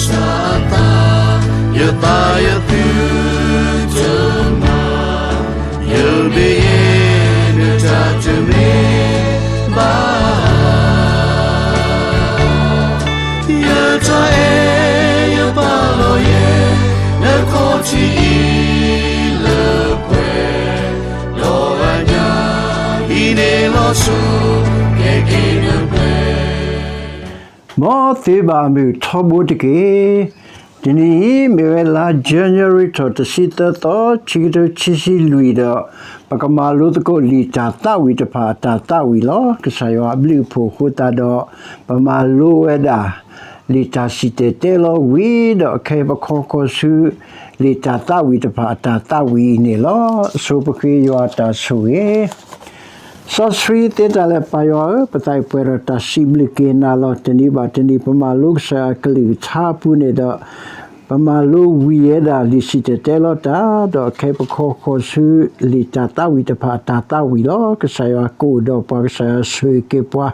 စၢ်အသး, ယသးယသုတမၤ, ယမ့ၢ်ယဲဒၣ်တၢ်တမ့ၢ်ဘၣ်, ယတၢ်အဲၣ်ယပာ်လီၤယဲ, နခီၣ်ထံးအံၤလၢပှဲၤ, ဒီးအညၣ်အံၤန့ၣ်လီၤစိၤ, ကဲက့ၤနပှဲၤ မ်သုဘၣ်မုာ်ထီဘိတက့ၢ်. တနံၤအံၤ မ့ၢ်ဝဲလါ January ထီၣ်တဆံသၢသီ ခံကထိခံဆံလွံၢ်ဒီး ပကမၤလိသကိးလံာ်တၢ်သးဝံၣ်တဖၣ်အတၢ်သးဝံၣ်လီၤ. ကစၢ်ယွၤအဘျုးအဖှိၣ်အဃိသတးဒီး ပမၤလိဝဲဒၣ် လံာ်တၢ်စံၣ်တဲၤတဲလီၤဝံၤဒီး ခဲအံၤပခီဃီၤဆူ လံာ်တၢ်သးဝံၣ်တဖၣ်အတၢ်သးဝံၣ်အံၤန့ၣ်လီၤ. အဆိပဃ့ယွၤအတၢ်ဆိၣ်ဂ့ၤ စီဆှံသ့တၢ်လၢပၢ်ယွၤဧၢ, ပသးအံၤပှဲၤဒီးတၢ်စံးဘျုးက့ၤနၤလီၤ. တနံၤဘၣ်တနံၤ ပမၤလိကစၢ်ယွၤအကလုၢ်ကထါအပူၤန့ၣ်ဒီး ပမၤလိဝံၤဝဲဒၣ်လံာ်စံၣ်တဲၤတဲလီၤတၢ်, ဒီးခဲအံၤပခီဃီၤဆူ လံာ်တၢ်သးဝံၣ်တဖၣ်အတၢ်သးဝံၣ်လီၤ. ကစၢ်ယွၤကအိၣ်ဒီးပှၤ, ကစၢ်ယွၤဆိၣ်ဂ့ၤက့ၤပှၤ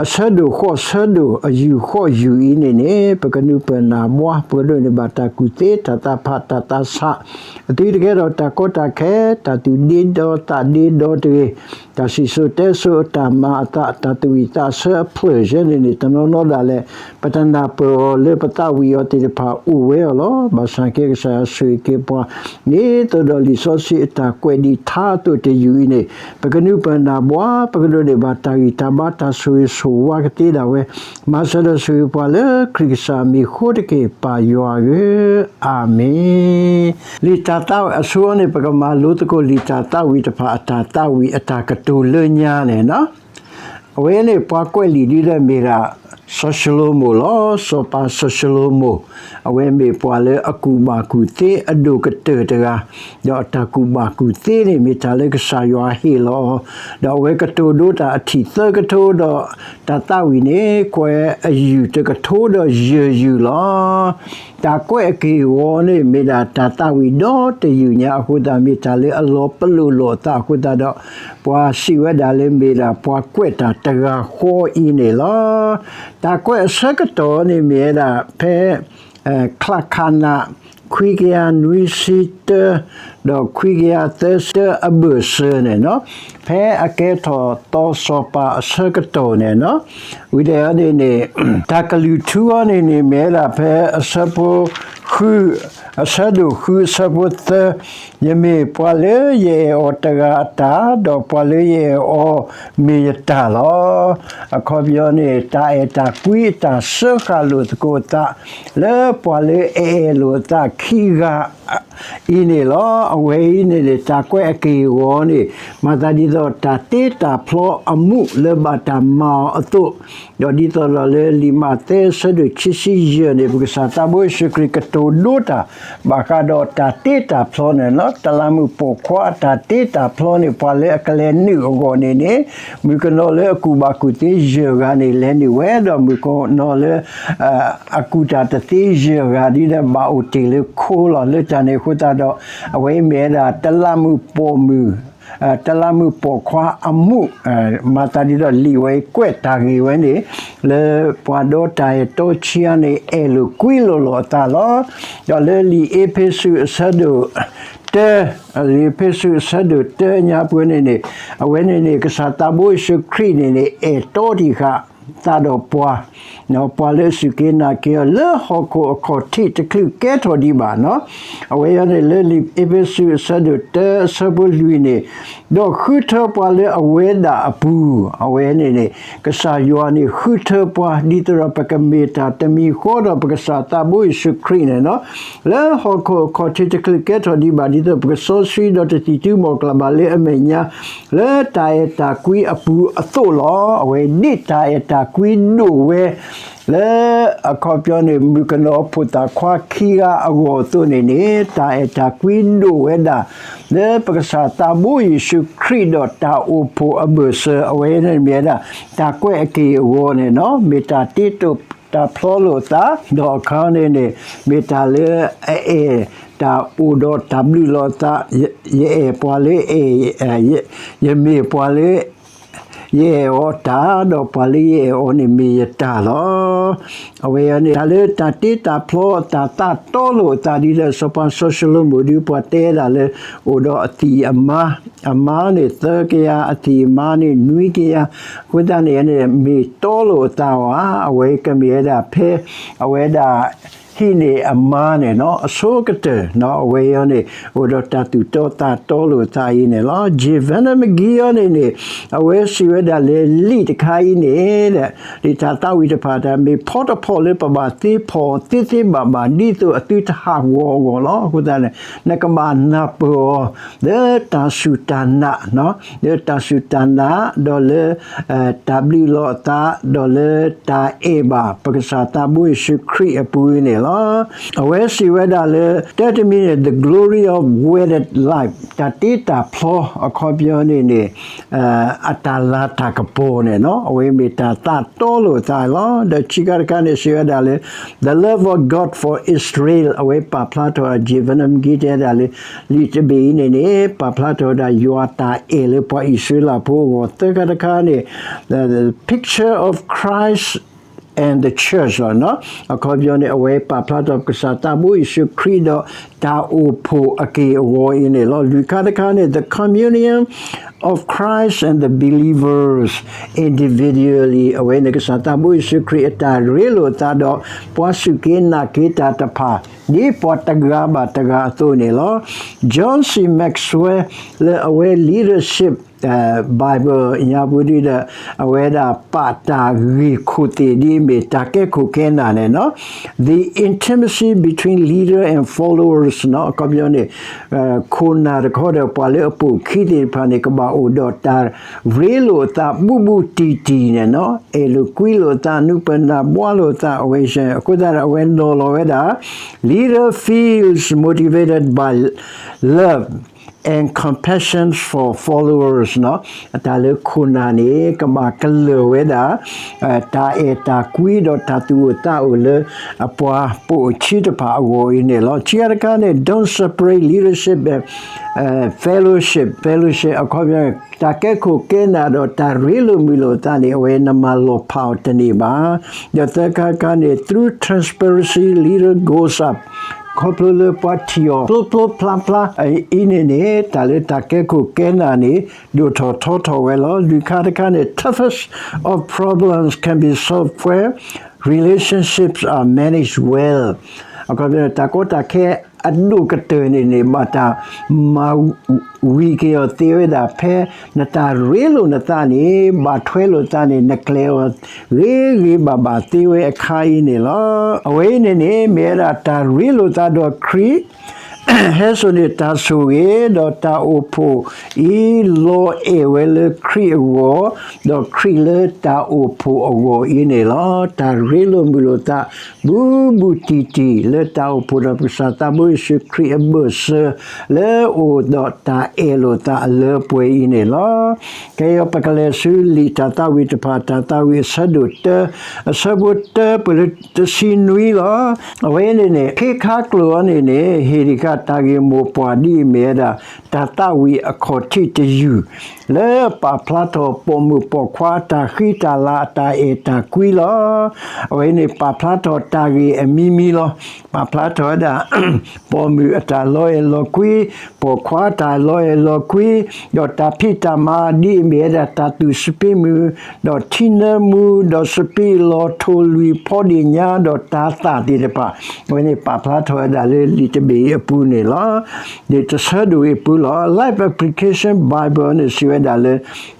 အဆၢဒိၣ်ဃီၣ်ဆၢဒိၣ် အယုၢ်ဃီၣ်ယုၢ်အံၤန့ၣ်န့ၣ် ပကနုာ်ပၢၢ်နၢ်ဘှါ ပကဒိးန့ၢ်ဘၣ်တၢ်ကူၣ်သ့ တၢ်သးဖး တၢ်သးဆး အသုတကဲထီၣ်တၢ်ကီတၢ်ခဲ, တၢ်သူၣ်ဒ့ဒီသးဒ့ဒီတဂ့ၤ, တၢ်စံၣ်စိၤတဲစိၤအတၢ်မၤအသး, တၢ်သူၣ်ဝံၣ်သးဆၢအဖျၢၣ်ယဲန့ၣ်န့ၣ် တနီၤနီၤဒၣ်လဲာ် ပတနၢ်ပၢၢ်အီၤလၢပသးဝံၣ်အီၤသ့ၣ်တဖၣ်အိၣ်ဝဲအီၤလီၤ. ဘၣ်ဆၣ်က့ ကစၢ်ယွၤဆိၣ်ဂ့ၤက့ၤပှၤ ဒ်သိးဒီးလံာ်စီဆှံအတၢ်ကွဲးဒံးထါအသိးတယုၢ်အံၤန့ၣ် ပကနုာ်ပၢၢ်နၢ်ဘှါ ပကဒိးန့ၢ်ဘၣ်တၢ်ဂံၢ်တၢ်ဘါ တၢ်ဆိၣ်ဂ့ၤဆိၣ်ဝါကသ့ဒၣ်ဝဲ, မၤစၢၤဒီးဆိၣ်ဂ့ၤပှၤလၢခရံာ်ကစၢ်အမံၤအဃိတက့ၢ် ပၢ်ယွၤဧၢ, အၤမ့ၣ်. လံာ်တၢ်သးဝံၣ်အဆိန့ၣ် ပကမၤလိသကိးလံာ်တၢ်သးဝံၣ်တဖၣ်အတၢ်သးဝံၣ်အတၢ်ကတိၤလၢညါန့ၣ်လီၤ. အဝဲန့ၣ် ပှၤကွဲးလံာ်ဒ်လဲၣ်မ့ၢ်ဒၣ် စီၤၡလိၤမိၣ်လီၤ. စီၤပၤစီၤၡလိၤမိၣ် အဝဲမ့ၢ်ပှၤလၢအကူၣ်ဘၣ်ကူၣ်သ့အဒိၣ်ကတၢၢ်တဂၤ, ဒီးအတၢ်ကူၣ်ဘၣ်ကူၣ်သ့န့ၣ် မ့ၢ်တၢ်လၢကစၢ်ယွၤဟ့ၣ်လီၤအီၤ, ဒီးအဝဲကတိၤဒိတၢ်အထံၣ်သၢကထိဒီး တၢ်သးဝံၣ်န့ၣ် ကွဲးအယုၢ်တကထိဒီးယဲၢ်ယုၢ်လီၤ. တၢ်ကွဲးအက့ၢ်အဂီၤန့ၣ် မ့ၢ်ဒၣ်တၢ်သးဝံၣ်ဒီတယုၢ်ညါအဃိသတး မ့ၢ်တၢ်လၢအလီၤပလိာ်လိာ်အသးအဃိသတးဒီး ပှၤစံးဝဲဒၣ်လၢမ့ၢ်ဒၣ်ပှၤကွဲးတၢ်တဂၤဃီအံၤန့ၣ်လီၤ. တၢ်ကွဲးအဆၢကတီၢ်န့ၣ်မ့ၢ်ဝဲဒၣ် ဖဲ ချၣ်ခၣ်နၣ် ခွံကယၤနွံဆံတၢ ဒီးခွံကယၤသၢဆံတၢအဘၢၣ်စၢၤန့ၣ်လီၤ. ဖဲအကဲထီၣ်သီစီၤပၤအဆၢကတီၢ်န့ၣ်လီၤ. ဝံၤဒီးန့ၣ်န့ၣ် တၢ်ကလုၢ်ထူအီၤန့ၣ်န့ၣ် မ့ၢ်ဝဲဒၣ်ဖဲအဆၢဖိဃု အဆၢဒိၣ်ဃုအဆၢဖိသၢ, ယမ့ၢ်ပှၤလၢယအဲၣ်အီၤတဂၤအတၢ်, ဒီးပှၤလၢယအဲၣ်အီၤမ့ၢ်ယတၢ်လီၤ. အခီပညီန့ၣ် တၢ်အဲၣ်တၢ်ကွံအတၢ်စၢဃာ်လိာ်သကိးအသး လၢပှၤလၢအအဲၣ်လိာ်အသးခံဂၤ အံၤန့ၣ်လီၤ. အဝဲအံၤန့ၣ်န့ၣ် တၢ်ကွဲးအက့ၢ်အဂီၤန့ၣ် မၤသးဒ်သိးတၢ်တ့တၢ်ဖျီအမူးလၢဘၣ်တၢ်မၤအီၤအသိး, ဒီးဒ်သိးဒီးလၢလံာ်မးသဲအဆၢဒိၣ်ခံဆံယဲၢ်န့ၣ် ပကစၢ်သးဘိယ့ၣ်ၡူးခရံာ်ကတိၤဒိတၢ် ဘၣ်ဃးဒီးတၢ်တ့တၢ်ဖျီန့ၣ်လီၤ. တလးမုၢ်ပိာ်ခွါအတၢ်တ့တၢ်ဖျီန့ၣ် ပှၤလၢအကလဲၤနုာ်အဂီၢ်န့ၣ်န့ၣ် မုၣ်ကနီၤလၢအကူၣ်ဘၣ်ကူၣ်သ့ယဲၢ်ဂၤန့ၣ် လဲၤနုာ်ဝဲ, ဒီးမုၣ်ကနီၤလၢ အကူၣ်တၢ်တသ့ယဲၢ်ဂၤ ဒ်ဒီးဘၣ်အိၣ်တ့ၢ်လၢခိလီၤ. လၢတၢ်န့ၣ်အဃိသတးဒီး အဝဲအံၤမ့ၢ်ဝဲဒၣ် တလးမုၢ်ပိာ်မုၣ် တလးမုၢ်ပိာ်ခွါအမူး, မၤသးဒ်သိးလံာ်ဝဲအံၤကွဲးတၢ်ဂ့ၢ်ဝဲန့ၣ် လၢပှၤဒီတၢ်အဲၣ်တီဆံးအါန့ၣ် အဲၣ်လိာ်ကွံလိာ်လိာ်အသးလီၤ. ဒီးလၢလံာ်အ့းဖ့းစူးအဆၢဒိၣ်တၢ လံာ်အ့းဖ့းစူးအဆၢဒိၣ်တၢညါပှဲၤန့ၣ်န့ၣ် အဝဲန့ၣ်န့ၣ် ကစၢ်သးဘိယ့ၣ်ၡူးခရံာ်န့ၣ်န့ၣ် အဲၣ်တီတံၢ်ဃာ်သးဒီးပှၤ ပှၤလၢအစူၢ်က့ၤနာ်က့ၤအီၤ လၢဟီၣ်ခိၣ်အခီၣ်ထံးတချုးကဲထီၣ်ဒံးဘၣ်န့ၣ်လီၤ. အဝဲအံၤန့ၣ် လၢလံာ်အ့းဖ့းစူးအဆၢဒိၣ်တၢအဆၢဖိလွံၢ်န့ၣ်, ဒီးဃုထၢပှၤလၢအဝဲဒၣ်အပူၤ, အဝဲန့ၣ်န့ၣ် ကစၢ်ယွၤန့ၣ်ဃုထၢပှၤ ဒ်သိးဒီးပကမ့ၢ်တၢ်တမံၤဃီဒီးပကစၢ်သးဘိယ့ၣ်ၡူးခရံာ်န့ၣ်လီၤ. လၢဟီၣ်ခိၣ်အခီၣ်ထံးတချုးကဲထီၣ်ဒံးဘၣ် ဒ်သိးပကစီဆှံဒီးတသံၣ်တုၤမီၢ်ကျၢ်ဘၣ်လၢအမဲာ်ညါ လၢတၢ်အဲၣ်တၢ်ကွံအပူၤအသိးလီၤ. အဝဲဒ်တၢ်အဲၣ်တၢ်ကွံဒိၣ်ဝဲ လၢအခီပညီန့ၣ် မုၣ်ကနီၤဖိသၣ်ခွါခံဂၤအဂီၢ်အသိးန့ၣ်န့ၣ် တၢ်အဲၣ်တၢ်ကွံဒိၣ်ဝဲဒၣ် လၢပကစၢ်သးဘိယ့ၣ်ၡူးခရံာ်ဒီးတၢ်အိၣ်ဖှိၣ်အဘၢၣ်စၢၤ အဝဲန့ၣ်မ့ၢ်ဝဲဒၣ် တၢ်ကွဲးအက့ၢ်အဂီၤန့ၣ်လီၤ. မ့ၢ်တၢ်တ့တိာ်တၢ်ဖျီလိာ်သး ဒီးအခါန့ၣ်န့ၣ် မ့ၢ်တၢ်လၢအအဲၣ်တၢ်အိၣ်ဒီးတၢ်ဘျုးလိာ်သး ယအဲၣ်ပှၤလၢအဲၣ် ယမ့ၢ်ပှၤလၢ ယအဲၣ်အီၤတၢ်, ဒီးပှၤလၢယအဲၣ်အီၤန့ၣ်မ့ၢ်ယတၢ်လီၤ. အဝဲအံၤန့ၣ် တၢ်လၢတၢ်တ့တၢ်ဖျီ တၢ်သးတီလိာ်အသးဒ်ဒီး စီၤပၤစီၤၡလိၤမိၣ်ဒုး ပှၤတဲဒၣ်လၢ အိၣ်ဒီးအသံၣ်အမါ, အမါန့ၣ်သၢကယၤ, အသံၣ်အမါန့ၣ်နွံကယၤ, အဃိသတးန့ၣ်န့ၣ် မ့ၢ်တီလိာ်အသးအီၤဧါ, အဝဲကမ့ၢ်ဝဲဒၣ်ဖဲ အဝဲဒၣ် ဟံးန့ၢ်အမါန့ၣ်နီၤ အဆိကတၢၢ်နီၤ အဝဲအံၤန့ၣ် အိၣ်ဒီးတၢ်သူၣ်တီသးတီလိာ်သးအံၤန့ၣ်လီၤ. J Vernon McGeeအံၤန့ၣ်န့ၣ် အဝဲစံးဝဲဒၣ်လၢလံာ်တခါအံၤန့ၣ် လံာ်တၢ်သးဝံၣ်တဖၣ်တၢ်မ့ၢ်ဖီတဖီလၢပဘၣ်သ့ဖီသ့သ့ဘၣ်ဘၣ် ဒ်သိးအသုတဟးဂီၤအဂီၢ်လီၤ. အဃိသတးန့ၣ် နကဘၣ်နၢ်ပၢၢ်အီၤ လၢတၢ်စူၢ်တၢ်နာ် လၢတၢ်စူၢ်တၢ်နာ် ဒီးလၢ တၢ်ဘျုးလီၤအသး ဒီးလၢတၢ်အဲၣ်ဘၣ် ပကစၢ်သးဘိယ့ၣ်ၡူးခရံာ်အပူၤန့ၣ်လီၤ. အဝဲစံးဝဲဒၣ်လၢ တၢ်တမံၤန့ၣ် the glory of wedded life တၢ်တ့တၢ်ဖျီအခီပညီန့ၣ်န့ၣ် အတၢ်လၤတၢ်ကပီၤန့ၣ်နီၤ အဝဲမ့ၢ်တၢ်သးတီလိာ်သးလီၤ. ဒီးခံခါတခါန့ၣ် စံးဝဲဒၣ်လၢ the love of God for Israel အဝဲပာ်ဖျါထီၣ် J Vernon McGee တဲဒၣ်လၢ လံာ်တဘ့ၣ်အံၤန့ၣ်န့ၣ် ပာ်ဖျါထီၣ်ဝဲဒၣ်ယွၤတၢ်အဲၣ်လၢပှၤအံၣ်စရ့လးဖိအဂီၢ် သၢခါတခါန့ၣ် the picture of Christ and the church လီၤနီၤ အခီပညီန့ၣ် အဝဲပာ်ဖျါထီၣ်ပကစၢ်သးဘိယ့ၣ်ၡူးခရံာ်ဒီးတၢ်အိၣ်ဖှိၣ်အက့ၢ်အဂီၤအံၤန့ၣ်လီၤ. လွံၢ်ခါတခါန့ၣ် the communion of Christ and the believers individually အဝဲန့ၣ်ကစၢ်သးဘိယ့ၣ်ၡူးခရံာ်အတၢ်ရ့လိာ်သးဒီး ပှၤစူၢ်က့ၤနာ်က့ၤတၢ်တဖၣ် ဒ်ပှၤတဂၤဘၣ်တဂၤအသိးန့ၣ်လီၤ. John C Maxwell လၢအဝဲ leadership Bible ညါပူၤဒ်ဒီး အဝဲဒၣ်ပာ်တၢ်ဂ့ၢ်ခိၣ်သ့ၣ်ဒ်အမ့ၢ် တၢ်ကဲခိၣ်ကဲနၢ်န့ၣ်နီၤ the intimacy between leader and followers နီၤ အခီပညီန့ၣ် ခိၣ်နၢ်တခီဒီးပှၤလၢအပိာ်အခံသ့ၣ်တဖၣ်န့ၣ် ကဘၣ်အိၣ်ဒီးတၢ်ရ့လိာ်အသးဘူးဘူးတံၢ်တံၢ်န့ၣ်နီၤ အဲၣ်လိာ်ကွံလိာ်အသး နုာ်ပနၢ်ဘှါလိာ်အသး အဝဲအံၤ အဃိသတးဒီးအဝဲနီၤလီၤဝဲဒၣ် leader feels motivated by love and compassion for followers နီၤ အတၢ်လၢခိၣ်နၢ်န့ၣ် ကဘၣ်ကလၢာ်ဝဲဒၣ် တၢ်အဲၣ်တၢ်ကွံဒီးတၢ်သူၣ်အိၣ်သးအိၣ်လၢအပှၤပိာ်အခံတဖၣ်အဂီၢ်အံၤန့ၣ်လီၤ. ခံခါတခါန့ၣ် don't separate leadership and fellowship, fellowship အခီပညီ တၢ်ကဲခိၣ်ကဲနၢ်ဒီးတၢ်ရ့လိာ်မုာ်လိာ်သးန့ၣ် အဝဲနမၤလီၤဖးအီၤတန့ၢ်ဘၣ်. ဒီးသၢခါတခါန့ၣ် through transparency leader goes up ခီဖျိလၢပှၤထံၣ်အီၤဖျိဖျိဖျါဖျါအံၤန့ၣ်န့ၣ် တၢ်လၢတၢ်ကဲခိၣ်ကဲနၢ်န့ၣ် ဒိၣ်ထီၣ်ထီထီၣ်ဝဲလီၤ. လွံၢ်ခါတခါန့ၣ် toughest of problems can be solved where relationships are managed well အခီပညီ တၢ်ကီတၢ်ခဲအဒိၣ်ကတၢၢ်န့ၣ်န့ၣ် ဘၣ်တၢ်မၤဝံၤက့ၤအီၤသ့ဝဲဒၣ် ဖဲနတၢ်ရ့လိာ်နသးန့ၣ် ဘၣ်ထွဲလိာ်သးန့ၣ် နကျဲၤအီၤဂ့ၤဂ့ၤဘၣ်ဘၣ်သ့ဝဲအခါအံၤန့ၣ်လီၤ. အဝဲအံၤန့ၣ်န့ၣ် မ့ၢ်ဝဲဒၣ်တၢ်ရ့လိာ်သးဒီးခရံာ် ဟဲစိာ်န့ၢ်တၢ်ဆိၣ်ဂ့ၤ ဒီးတၢ်အိၣ်ဖှိၣ်အံၤ လီၤအဲၣ်ဝဲလၢခရံာ်အဂီၢ်, ဒီးခရံာ်လၢတၢ်အိၣ်ဖှိၣ်အဂီၢ်အံၤန့ၣ်လီၤ. တၢ်ရ့လိာ်မုာ်လိာ်သး ဘူးဘူးတံၢ်တံၢ် လၢတၢ်အိၣ်ဖှိၣ်ဒီးပကစၢ်သးဘိယ့ၣ်ၡူးခရံာ်အဘၢၣ်စၢၤ လၢအအိၣ်ဒီးတၢ်အဲၣ်လိာ်သးအလၢအပှဲၤအံၤန့ၣ်လီၤ. ကဲယီၤပကလဲၤဆူလံာ်တၢ်သးဝံၣ်တဖၣ် တၢ်သးဝံၣ်အဆၢဒိၣ်တၢ အဆၢဖိတၢပၢၢ်လၢတဆံနွံလီၤ. အဝဲန့ၣ်န့ၣ် ခ့ခါကျိာ်အံၤန့ၣ်န့ၣ် ဟ့ၣ်ဒံးဃာ်တၢ်ဂ့ၢ်မိၢ်ပှၢ်ဒ်အမ့ၢ်ဝဲဒၣ် တၢ်သးဝံၣ်အခီၣ်ထံးတယုၢ် လၢပာ်ဖျါထီၣ်ပိာ်မုၣ်ပိာ်ခွါအတၢ်ဃံတၢ်လၤအတၢ်အဲၣ်တၢ်ကွံလီၤ. အဝဲန့ၣ်ပာ်ဖျါထီၣ်တၢ်ဂ့ၢ်အမံၤမံၤလီၤ. ပာ်ဖျါထီၣ်ဝဲဒၣ် ပိာ်မုၣ်အတၢ်လီၤအဲၣ်လီၤကွံ, ပိာ်ခွါအတၢ်လီၤအဲၣ်လီၤကွံ, ဒီးတၢ်ဖံးတၢ်မၤဒ်အမ့ၢ်ဝဲဒၣ် တၢ်သူၣ်စပံးမုၢ်, ဒီးထံနၢမူ, ဒီးစပံးလီၤ, ထိၣ်လွံၢ်, ဖီဒ့ၣ်ညါ, ဒီးတၤသၣ်သ့ၣ်တဖၣ်, အဝဲန့ၣ်ပာ်ဖျါထီၣ်ဝဲဒၣ်လၢလံာ်တဘ့ၣ်အံၤအပူၤန့ၣ်လီၤ. ဒီးတဆၢဒိၣ်အံၤအပူၤလီၤ. Life Application Bible န့ၣ်စံးဝဲဒၣ်လၢ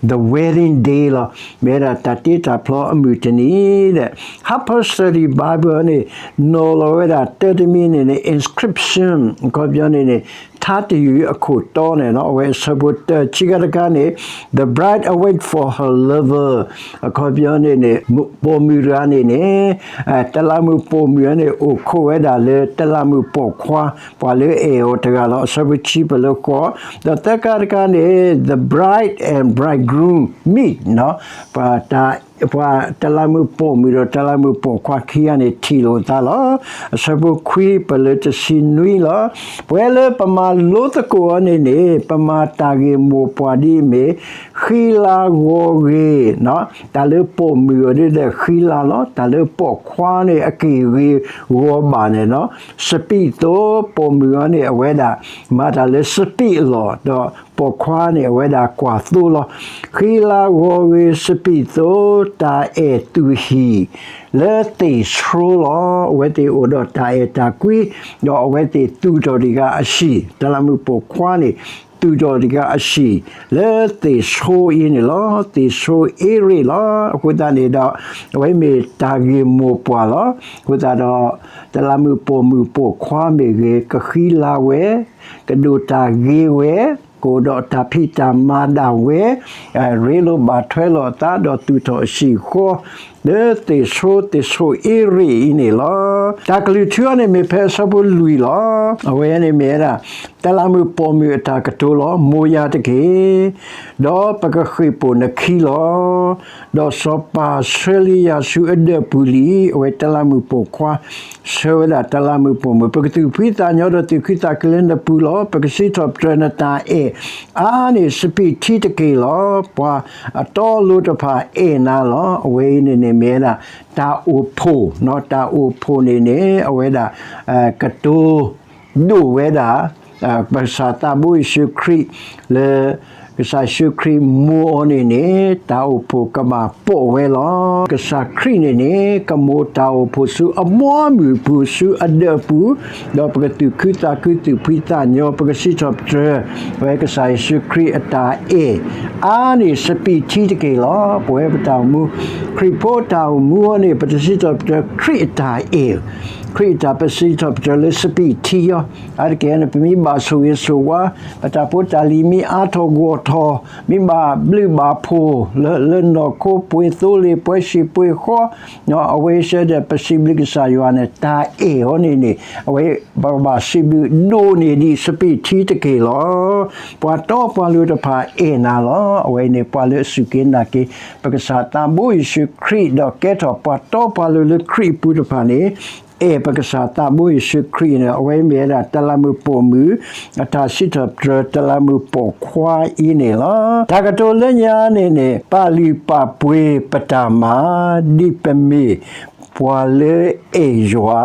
the wedding day လီၤ. မ့ၢ်ဝဲဒၣ်တၢ်တ့တၢ်ဖျီအမုၢ်တနံၤဒီး Harper's Study Bible န့ၣ် နီၤလီၤဝဲဒၣ်တၢတမံၤန့ၣ်န့ၣ် inscription အခီပညီန့ၣ်န့ၣ် ထါတယုၢ်အခိၣ်တီန့ၣ်လီၤ. အဝဲအဆၢဖိတၢ ခံခါတခါန့ၣ် The bride await for her lover အခီပညီန့ၣ်န့ၣ် ပိာ်မုၣ်တဂၤန့ၣ်န့ၣ် တလးမုၣ်ပိာ်မုၣ်န့ၣ် အိၣ်ခိးဝဲဒၣ်လၢတလးမုၣ်ပိာ်ခွါ ပှၤလၢအအဲၣ်အီၤတဂၤလီၤ. အဆၢဖိခံပၢၢ်လၢဃိး ဒီးသၢခါတခါန့ၣ် The bride and bridegroom meet ပှၤတၢ် ပှၤတလးမုၢ်ပိာ်မုၣ်ဒီးတလးမုၢ်ပိာ်ခွါခံဂၤန့ၣ်ထံၣ်လိာ်သးလီၤ. အဆၢဖိခွံပလၢတဆံနွံလီၤ. ပဝဲလၢပမၤလိသကိးအီၤန့ၣ်န့ၣ် ပမၤတၢ်ဂ့ၢ်မိၢ်ပှၢ်ဒ်အမ့ၢ် ဃံလၤဂီၤဂ့ၤ, တၢ်လၢပိာ်မုၣ်အီၤဒ်ဒီးဃံလၤလီၤ. တၢ်လၢပိာ်ခွါန့ၣ် အက့ၢ်ဂ့ၤဂီၤဘၣ်န့ၣ်လီၤ. စပံးသိ ပိာ်မုၣ်အီၤန့ၣ် အဝဲဒၣ်မၤတၢ်လၢစပံးအလီၢ်, ဒီးပိာ်ခွါန့ၣ် အဝဲဒၣ်ကွၢ်သိလီၤ. ဃံလၤဂီၤဂ့ၤ စပံးသိ တၢ်အဲၣ်သူၣ်ဟံၣ် လၢသ့ၣ်ဆိလီၤ. အဝဲသ့ၣ်အိၣ်ဒီးတၢ်အဲၣ်တၢ်ကွံ, ဒီးအဝဲသ့ၣ်သူၣ်ထီၣ်တဂၤအဟံၣ်, တလးမုၢ်ပိာ်ခွါန့ၣ် သူၣ်ထီၣ်တဂၤအဟံၣ် လၢသ့ၣ်ဆိအံၤန့ၣ်လီၤ. သ့ၣ်ဆိအ့ရ့းလီၤ. အဃိသတးန့ၣ်ဒီး အဝဲမ့ၢ်တၢ်ဂ့ၢ်မိၢ်ပှၢ်လီၤ. အဃိသတးဒီး တလးမုၢ်ပိာ်မုၣ်ပိာ်ခွါမ့ၢ်ဂ့ၤ ကဃံလၤဝဲ, ကဒိၣ်တၢ်ဂ့ၤဝဲ, ကအိၣ်ဒီးတၢ်ဖံးတၢ်မၤဒၣ်ဝဲ, ရ့လိာ်ဘၣ်ထွဲလိာ်အသးဒီးသူၣ်ထီၣ်အဟံၣ်ဃီ လၢသ့ၣ်ဆိ သ့ၣ်ဆိအ့ရ့းအံၤန့ၣ်လီၤ. တၢ်ကလုၢ်ထူအီၤန့ၣ်မ့ၢ်ဖဲအဆၢဖိလွံၢ်လီၤ. အဝဲန့ၣ်မ့ၢ်ဝဲဒၣ် တလးမုၢ်ပိာ်မုၣ်အတၢ်ကတိၤလီၤ. မိၢ်ယၤတက့ၢ်, ဒီးပကဃ့ၢ်ပိာ်နခံလီၤ. ဒီးစီၤပၤဆှၢလံယၤဆူအဒၢးပူၤလံ. အဝဲတလးမုၢ်ပိာ်ခွါ ဆှၢဝဲဒၣ်တလးမုၢ်ပိာ်မုၣ်, ပကသူၣ်ဖှံသးညီဒီးသူၣ်ခုသးခုလၢနပူၤလီၤ. ပကစံးထီၣ်ပတြၢၤနတၢ်အဲၣ်အါန့ၢ်စပံးထံတက့ၢ်လီၤ. ပှၤအတီအလိၤတဖၣ်အဲၣ်နၤလီၤ. အဝဲအံၤန့ၣ်န့ၣ်မ့ၢ်ဝဲဒၣ် တၢ်အိၣ်ဖှိၣ်, တၢ်အိၣ်ဖှိၣ်န့ၣ်န့ၣ် အဝဲဒၣ် ကတိၤ ဒိၣ်ဝဲဒၣ် ပကစၢ်သးဘိယ့ၣ်ၡူးခရံာ် လၢ ကစၢ်ယ့ၣ်ၡူးခရံာ်မိၢ်အီၤန့ၣ်န့ၣ် တၢ်အိၣ်ဖှိၣ်ကဘၣ်ပိာ်ဝဲလီၤ. ကစၢ်ခရံာ်န့ၣ်န့ၣ် ကမိၢ်တၢ်အိၣ်ဖှိၣ်ဆူအမိၢ်မုၢ်ပူၤ ဆူအဒၢးပူၤ, ဒီးပကသူၣ်ခုသးခုသူၣ်ဖှံသးညီ ပကစံးထီၣ်ပတြၢၤ ဝဲကစၢ်ယ့ၣ်ၡူးခရံာ်အတၢ်အဲၣ် အါန့ၢ်စပံးထံတက့ၢ်လီၤ. ပဝဲပတၢ်အိၣ်မူ ခရံာ်ဖိတၢ်အိၣ်မူအီၤန့ၣ် ပတစံးထီၣ်ပတြၢၤခရံာ်အတၢ်အဲၣ် ခရံာ်အတၢ် ပစံးထီၣ်ပတြၢၤလၢစပံးထံအီၤ, အါတက့ၢ်န့ၣ် ပမ့ၢ်ဘၣ်ဆိၣ်ဂ့ၤဆိၣ်ဝါ ပတၢ်ဖိတၢ်လံၤမ့ၢ်အါထီၣ်ဂီၢ်ထီၣ်, မ့ၢ်ဘၣ်ဘျုးဘၣ်ဖှိၣ် လၢနီၢ်ခိပှ့ၤသိလ့ၣ်ပှဲၤဆံးပှ့ၤဃီ, အဝဲဆၢဒီး ပစံးဘျုးကစၢ်ယွၤန့ၣ် တၢ်အဲၣ်အီၤန့ၣ်န့ၣ် အဝဲ ပကဘၣ်စံးဘျုးဒိၣ်န့ၢ်ဒံးစပံးထံတက့ၢ်လီၤ. ပှၤတီပှၤလိၤတဖၣ်အဲၣ်နၤလီၤ. အဝဲန့ၣ် ပှၤလၢအစူၢ်က့ၤနာ်က့ၤ ပကစၢ်သးဘိယ့ၣ်ၡူးခရံာ် ဒီးကဲထီၣ်ပှၤတီပှၤလိၤလၢခရံာ်အပူၤတဖၣ်န့ၣ် အဲၣ်ပကစၢ်သးဘိယ့ၣ်ၡူးခရံာ်န့ၣ် အဝဲမ့ၢ်ဝဲဒၣ်တလးမုၢ်ပိာ်မုၣ် အတၢ်စံးထီၣ်ပတြၢၤတလးမုၢ်ပိာ်ခွါအံၤန့ၣ်လီၤ. တၢ်ကတိၤလၢညါန့ၣ်န့ၣ် ပာ်လုၢ်ပာ်ပှ့ၤပတၢ်မၤ ဒ်ပမ့ၢ်ပှၤလၢအဲၣ်ယွၤ,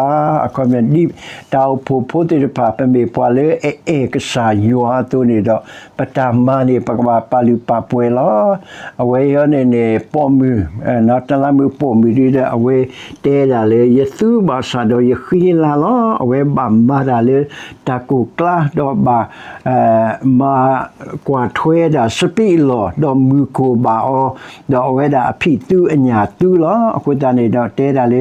အခီပညီ ဒ်တၢ်အိၣ်ဖှိၣ်ဖိသ့ၣ်တဖၣ် ပမ့ၢ်ပှၤလၢအအဲၣ်ကစၢ်ယွၤအသိးန့ၣ်ဒီး ပတၢ်မၤန့ၣ် ပကဘၣ်ပာ်လုၢ်ပာ်ပှ့ၤလီၤ. အဝဲအံၤန့ၣ်န့ၣ် ပိာ်မုၣ် တလးမုၢ်ပိာ်မုၣ်ဒ်ဒီး အဝဲတဲဒၣ်လၢ ယသူဘၣ်ဆၣ်ဒီးယဃံလၤလီၤ. အဝဲဘၣ်မၤတၢ်လၢတၢ်ကိၢ်ကျါ ဒီးဘၣ် မၤကွၢ်ထွဲဒၣ်စပံးအလီၢ် ဒီးမုၢ်ကိၢ်ဘၣ်အီၤ, ဒီးအဝဲဒၣ်အဖံးသူအညၣ်သူလီၤ. အဃိသတးန့ၣ်ဒီးတဲဒၣ်လၢ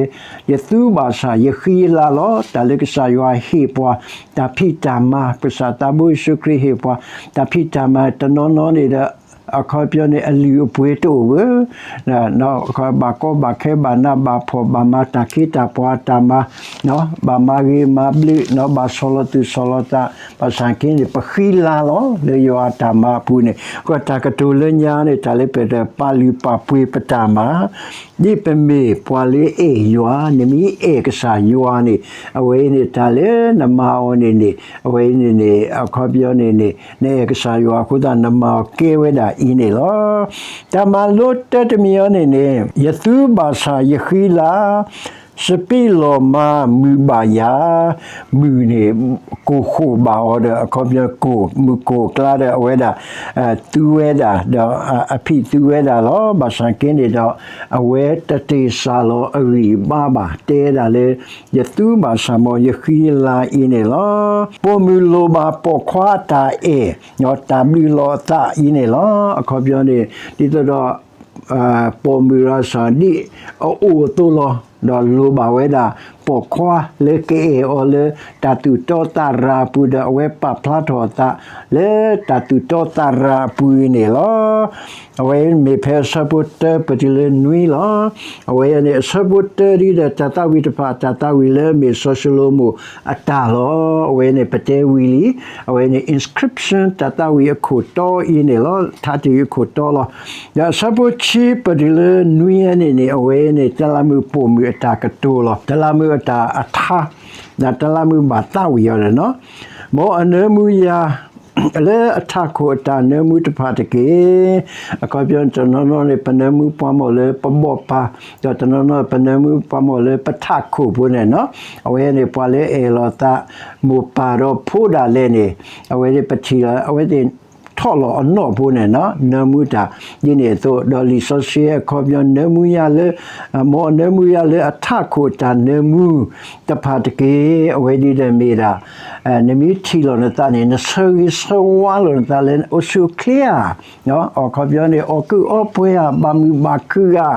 ယသူဘၣ်ဆၣ်ယဃံလၤလီၤ. တၢ်လၢကစၢ်ယွၤဟ့ၣ်ပှၤ တၢ်ဖံးတၢ်မၤ ကစၢ်သးဘိယ့ၣ်ၡူးခရံာ်ဟ့ၣ်ပှၤ တၢ်ဖံးတၢ်မၤတနီၤနီၤန့ၣ်ဒီး အခီပညီန့ၣ် အလုၢ်အပှ့ၤတအိၣ်ဘၣ် ဘၣ်ကီဘၣ်ခဲဘၣ်နးဘၣ်ဖှီၣ် ဘၣ်မၤတၢ်ခ့တၢ်ပှၤတၢ်မၤ ဘၣ်မၤဂ့ၤမၤဘျုး ဘၣ်ဆီၣ်လီၤသူၣ်ဆီၣ်လီၤသး ဘၣ်ဆၣ်က့န့ၣ် ပဃံလၤလီၤ လၢယွၤအတၢ်မၤအပူၤန့ၣ် အဃိတၢ်ကတိၤလၢညါန့ၣ် တၢ်လၢပတပာ်လုၢ်ပာ်ပှ့ၤပတၢ်မၤ ဒ်ပမ့ၢ်ပှၤလၢအဲၣ်ယွၤ နမ့ၢ်အဲၣ်ကစၢ်ယွၤန့ၣ် အဝဲအံၤန့ၣ် တၢ်လၢနမၤအီၤန့ၣ်န့ၣ် အဝဲအံၤန့ၣ်န့ၣ် အခီပညီန့ၣ်န့ၣ် နအဲၣ်ကစၢ်ယွၤအဃိသတး နမၤအီၤကဲဝဲဒၣ်အံၤန့ၣ်လီၤ. တၢ်မၤလိတၢတမံၤအံၤန့ၣ်န့ၣ် ယသူဘၣ်ဆၣ်ယဃံလၤ စပံးလီၢ်မၤမုာ်ဘၣ်ယၤ, မုၢ်န့ၣ် ကိၢ်ဃိၣ်ဘၣ်အီၤဒီး အခီပညီ ကိၢ်မုၢ်ကိၢ်ကျါဒီး အဝဲဒၣ် သူဝဲဒၣ် ဒီးအဖံးသူဝဲဒၣ်လီၤ. ဘၣ်ဆၣ်က့န့ၣ်ဒီး အဝဲတတ့ၢ်စၢ်လီၤအဂံၢ်အဘါဘၣ် တဲဒၣ်လၢ ယသူဘၣ်ဆၣ်မ်ယဃံလၤအံၤန့ၣ်လီၤ. ပိာ်မုၣ်လိၣ်ဘၣ်ပိာ်ခွါအတၢ်အဲၣ် တၢ်ဘျုးလီၤအသးအံၤန့ၣ်လီၤ. အခီပညီန့ၣ် ဒ်သိးဒီး ပိာ်မုၣ်ရၤစၢ်ဒ်အအိၣ်အသိးလီၤ. ဒီးလိၣ်ဘၣ်ဝဲဒၣ် ပိာ်ခွါလၢကအဲၣ်အီၤလၢတၢ်သူၣ်တီသးရၤအပူၤဒီး အဝဲပာ်ဖျါထီၣ်အသးလၢတၢ်သူၣ်တီသးရၤအပူၤအံၤန့ၣ်လီၤ. အဝဲမ့ၢ်ဖဲအဆၢဖိတၢပတုၤလၢနွံလီၤ. အဝဲန့ၣ်အဆၢဖိတၢဒ်ဒီး တၢ်သးဝံၣ်တဖၣ် တၢ်သးဝံၣ်လၢအမ့ၢ်စီၤၡလိၤမိၣ်အတၢ်လီၤ. အဝဲန့ၣ်ပတဲဝံၤလံ. အဝဲန့ၣ် inscription တၢ်သးဝံၣ်အခိၣ်တီအံၤန့ၣ်လီၤ. ထါတယုၢ်အခိၣ်တီလီၤ. ဒီးအဆၢဖိခံပတုၤလၢနွံအံၤန့ၣ်န့ၣ် အဝဲန့ၣ် တလးမုၢ်ပိာ်မုၣ်အတၢ်ကတိၤလီၤ. တလးမုၢ်အတၢ်အထါ, ဒီးတလးမုၢ်ဘၣ်သးဝံၣ်အီၤန့ၣ်လီၤ. မ်အနၢမူယၤ လၢအထးခိၣ်အတၢ်နၢမူတဖၣ်တက့ၢ်. အခီပညီ တနီၤနီၤန့ၣ် ပနၢမူပှၤမီၢ်လၢပဘီၣ်ပၤ, ဒီးတနီၤနီၤ ပနၢမူပှၤမီၢ်လၢပထးခိၣ်ဖိန့ၣ်လီၤ. အဝဲန့ၣ် ပှၤလၢအအဲၣ်လီၤသး မိၢ်ပၢ်ဒီးဖိဒၣ်လဲာ်န့ၣ် အဝဲသ့ၣ်ပထံၣ်လီၤ အဝဲသ့ၣ်ထီၣ်လီၤအနီၣ်ဖိန့ၣ်လီၤ. နၢမူတၢ်ဒ်န့ၣ်အသိး ဒီးလံာ်စီဆှံအခီပညီ နၢမူယၤလၢ မ်အနၢမူယၤလၢအထးခိၣ်အတၢ်နၢမူတဖၣ်တက့ၢ်. အဝဲဒ်ဒီးမ့ၢ်ဒၣ် နမ့ၢ်ထံၣ်လီၤနသးန့ၣ် နဆၢဂ့ၤဆၢဝါလီၤနသးလၢအိၣ်ဆူၣ်အိၣ်ချ့ဧါ. အခီပညီန့ၣ် အီၣ်ကုၢ်အီပှဲၤဧါ, ဘၣ်မုာ်ဘၣ်ခုၣ်ဧါ.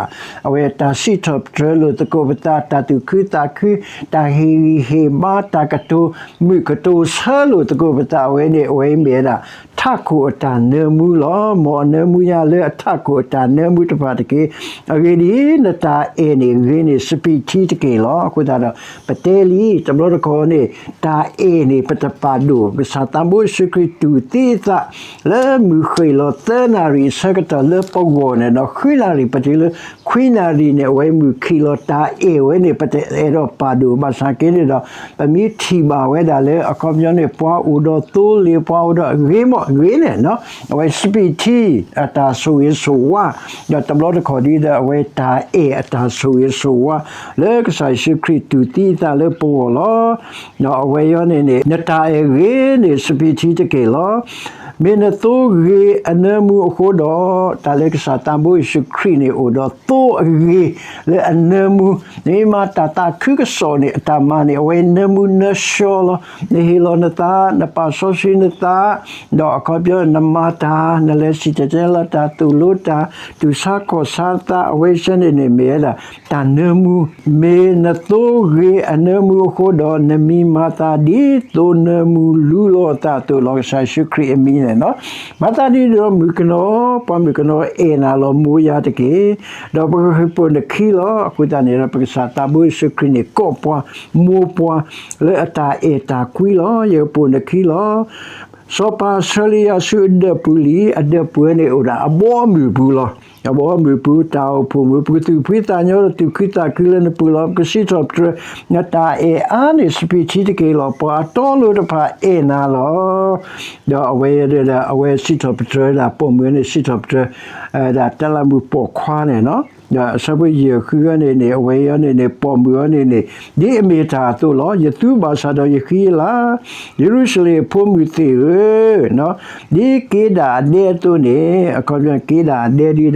အဝဲတၢ်စံးထီၣ်ပတြၢၤလိာ်သကိးပသး, တၢ်သူၣ်ခုသးခု, တၢ်ဟ့ၣ်ဂံၢ်ဟ့ၣ်ဘါ, တၢ်ကတိၤမုာ်ကတိၤဆၢလိာ်သကိးပသး, အဝဲန့ၣ် အဝဲမ့ၢ်ဝဲဒၣ် ထးခိၣ်အတၢ်နၢမူလီၤ. မ်အနၢမူယၤလၢအထးခိၣ်အတၢ်နၢမူတဖၣ်တက့ၢ်. အဂ့ၢ်ဒ်အံၤ, နတၢ်အဲၣ်န့ၣ်ဂ့ၤန့ၢ်စပံးထံတက့ၢ်လီၤ. အဃိသတးဒီး ပတဲလံ တဘျီတခီၣ်န့ၣ် တၢ်အဲၣ်န့ၣ် ပတပာ်ဒိၣ်. ကစၢ်သးဘိယ့ၣ်ၡူးခရံာ်တူၢ်သံအသး လၢမုၢ်ဃ့ၢ်လီၤသၢနၣ်ရံၣ်အဆၢကတီၢ်လၢပဂီၢ်န့ၣ်ဒီး ဃုနၣ်ရံၣ် ပတုၤလၢခွံနၣ်ရံၣ်န့ၣ် အဝဲမုၢ်ခံးလီၤ. တၢ်အဲၣ်ဝဲန့ၣ် ပတအဲၣ်ဒိးပာ်ဒိၣ်. ဘၣ်ဆၣ်က့န့ၣ်ဒီး ပမ့ၢ်ထံၣ်ဘၣ်ဝဲဒၣ်လၢ အခီပညီန့ၣ် ပှၤအိၣ်ဒီးသိလ့ၣ်, ပှၤအိၣ်ဒီးအဂ့ၤမးဂ့ၤန့ၣ်လီၤ. အဝဲစပံးထံအတၢ်ဆိၣ်ဂ့ၤဆိၣ်ဝါ, ဒီးတဘျီတခီၣ်ဒ်ဒီး အဝဲတၢ်အဲၣ်အတၢ်ဆိၣ်ဂ့ၤဆိၣ်ဝါ လၢကစၢ်ယ့ၣ်ၡူးခရံာ်တူၢ်သံအသးလၢပဂီၢ်လီၤ. ဒီးအဝဲအံၤန့ၣ်န့ၣ် နတၢ်အဲၣ်ဂ့ၤန့ၢ်စပံးထံတက့ၢ်လီၤ. မ့ၢ်နသိဂ့ၤအနၢမူအဃိဒီး, တၢ်လၢကစၢ်သးဘိယ့ၣ်ၡူးခရံာ်န့ၣ် အိၣ်ဒီးသိအဂ့ၤလၢအနၢမူ, နမ့ၢ်မၤတၢ်သးခုကစီၣ်န့ၣ် အတၢ်မၤန့ၣ် အဝဲနၢမူနၢဆှီလီၤ. နဟ့ၣ်လီၤနသး, နပာ်စီဆှံနသး, ဒီးအခီပညီ နမၤတၢ်, နလဲၤစံၣ်တဲၤတဲလီၤတၢ်, သိၣ်လိတၢ်, တူၢ်ဆါခီၣ်ဆါသး, အဝဲသ့ၣ်န့ၣ်န့ၣ် မ့ၢ်ဝဲဒၣ် တၢ်နၢမူ, မ့ၢ်နသိဂ့ၤအနၢမူအဃိဒီး နမံၤမၤသးဒ်သိနၢမူလူလီၤအသးအသိးလီၤ. ကစၢ်ယ့ၣ်ၡူးခရံာ်အမံၤန့ၣ်လီၤ. မၤသးဒ်န့ၣ်ဒီးမုၣ်ကနီၤ, ပှၤမုၣ်ကနီၤအဲၣ်နၤလီၤမိၢ်ယၤတက့ၢ်. ဒီးပကပိာ်နခံလီၤ. အဃိသတးန့ၣ်ဒီး ပကစၢ်သးဘိယ့ၣ်ၡူးခရံာ်န့ၣ် ကိးပှၤမိၢ်ပှၤလၢအတၢ်အဲၣ်တၢ်ကွံလီၤ. ယကပိာ်နခံလီၤ. စီၤပၤဆှၢလံယၤဆူအဒၢးပူၤလံ. အဒၢးပူၤန့ၣ်အိၣ်ဒၣ်အဘီအမုၢ်ပူၤလီၤ. အဘီအမုၢ်ပူၤ တၢ်အိၣ်ဖှိၣ်မုၢ် ပကသူၣ်ဖှံသးညီဒီးသူၣ်ခုသးခုလၢနပူၤလီၤ. ပကစံးထီၣ်ပတြၢၤ နတၢ်အဲၣ်အါန့ၢ်စပံးထံတက့ၢ်လီၤ. ပှၤအတီအလိၤတဖၣ်အဲၣ်နၤလီၤ. ဒီးအဝဲဒၣ် အဝဲစံးထီၣ်ပတြၢၤဒၣ် ပိာ်မုၣ်န့ၣ် စံးထီၣ်ပတြၢၤ ဒၣ်တလးမုၢ်ပိာ်ခွါန့ၣ်လီၤ. ဒီးအဆၢဖိယဲၢ်ဃုအံၤန့ၣ်န့ၣ် အဝဲအံၤန့ၣ်န့ၣ် ပိာ်မုၣ်အံၤန့ၣ်န့ၣ် ဒ်အမ့ၢ်တၢ်အသိးလီၤ. ယသူဘၣ်ဆၣ်ဒီးယဃံလၤ, ယရူၤၡလ့ၣ်အဖိမုၣ်သ့ၣ်ဧၢ, ဒ်က့ဒၣ်အဒဲအသိးန့ၣ်, အခီပညီက့ဒၣ်အဒဲဒ်ဒီး